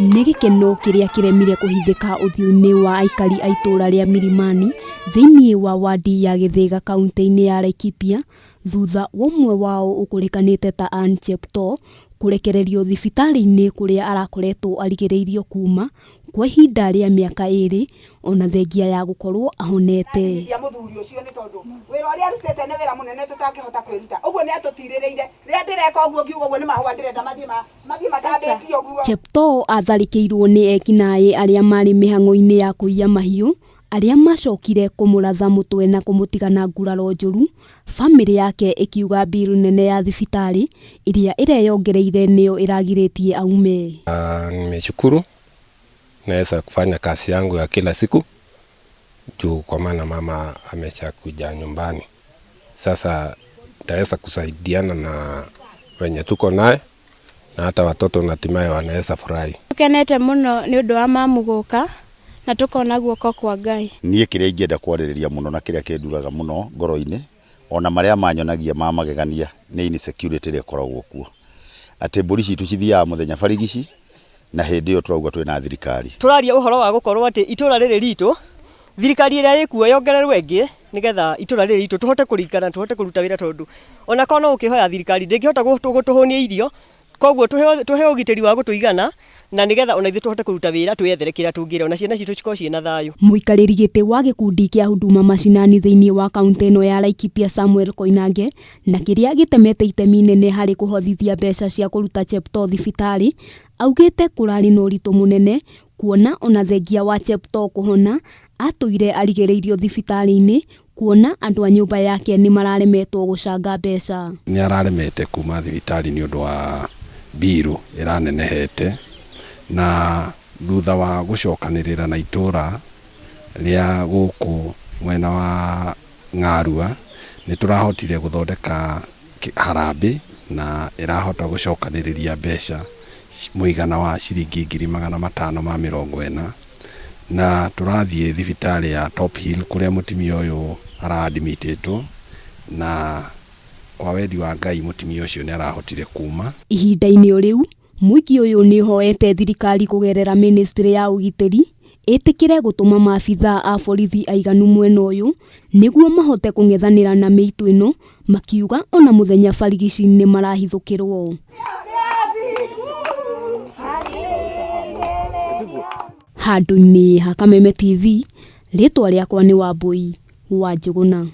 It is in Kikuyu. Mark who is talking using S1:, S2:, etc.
S1: Nĩ gĩkeno kĩrĩa kĩremire kũhithĩka ũthiũ-inĩ wa aikari a itũũra rĩa Milimani thĩinĩ wa wadi ya Gĩthĩga kaunti-inĩ ya Laikipia thutha wa ũmwe wao ũkũrĩkanĩte ta Ann Cheptoo kũrekererio thibitarĩ-inĩ kũrĩa arakoretwo arigĩrĩirio kuma kwa ihinda rĩa mĩaka ĩrĩ ona thengia ya gũkorwo ahonete.
S2: Ndathimithia mũthuri ũcio nĩ tondũ wĩra ũrĩa arutĩte nĩ wĩra mũnene tũtangĩhota kwĩruta. Ũguo nĩ atũtirĩrĩire. Rĩrĩa ndĩreka ũguo ngiuga ũguo nĩ mahũa ndĩrenda mathiĩ ma mathiĩ matambĩtie ũguo.
S1: Cheptoo atharĩkĩirwo nĩ ekinaĩ arĩa marĩ mĩhang'o-inĩ ya kũiya mahiũ arĩa macokire kũmũratha mũtwe na kũmũtiga na nguraro njũru, bamĩrĩ yake ĩkiuga bill nene ya thibitarĩ ĩrĩa ĩreyongereire nĩyo ĩragirĩtie aume.
S3: Nimeshukuru naweza kufanya kazi yangu ya kila siku juu kwa maana mama ameshakuja nyumbani. Sasa taweza kusaidiana na wenye tuko naye na hata watoto na hatimaye wanaweza furahi.
S4: Tukenete muno ni undu wa mamu guka na tukona guoko kwa Ngai.
S5: Niĩ kĩrĩa ingĩenda kwarĩrĩria mũno na kĩrĩa kĩnduraga mũno ngoro-inĩ ona marĩa manyonagia ma magegania nĩ insecurity ĩrĩa ĩkoragwo kuo, atĩ mbũri citũ cithiaga mũthenya barigici na hĩndĩ ĩyo tũrauga twĩna thirikari.
S6: Tũraria ũhoro wa gũkorwo atĩ itũra rĩrĩ ritũ thirikari ĩrĩa ĩkuo yongererwo ĩngĩ nĩgetha itũra rĩrĩ ritũ tũhote kũringana tũhote kũruta wĩra tondũ ona korwo no ũkĩhoya thirikari ndĩngĩhota gũtũhũnia irio, koguo tũheo ũgitĩri wa gũtũigana na nĩgetha ona ithuĩ tũhote kũruta wĩra twĩyethere kĩrĩa tũngĩrĩa ona ciana citũ cikorwo ciĩna thayũ.
S1: Mũikarĩri gĩtĩ wa gĩkundi kĩa Huduma Mashinani thĩinĩ wa kaunti ĩno ya Laikipia Samuel Koinange na kĩrĩa gĩtemete itemi inene harĩ kũhothithia mbeca cia kũruta Cheptoo thibitarĩ augĩte kũrarĩ na ũritũ mũnene kuona ona thengia wa Cheptoo kũhona atũire arigĩrĩirio thibitarĩ-inĩ kuona andũ a nyũmba yake nĩ mararemetwo gũcanga mbeca.
S7: Nĩ araremete kuma thibitarĩ nĩ ũndũ wa mbiru ĩranenehete na thutha wa gũcokanĩrĩra na itũra rĩa gũkũ mwena wa Ng'arua nĩ tũrahotire gũthondeka harambĩ na ĩrahota gũcokanĩrĩria mbeca mũigana wa ciringi 540,000 na tũrathiĩ thibitarĩ ya Top Hill kũrĩa mũtumia ũyũ araadmitĩtwo na kwa wendi wa Ngai mũtumia ũcio nĩ arahotire kuma.
S1: Ihinda-inĩ o rĩu mũingĩ ũyũ nĩ ũhoete thirikari kũgerera ministry ya ũgitĩri ĩtĩkĩre gũtũma maabithaa a borithi aiganu mwena ũyũ nĩguo mahote kũng'ethanĩra na mĩitũ ĩno makiuga ona mũthenya barigici nĩ marahithũkĩrwo. Handũ-inĩ ha Kameme TV, rĩtwa rĩakwa nĩ Wambui wa Njũgũna.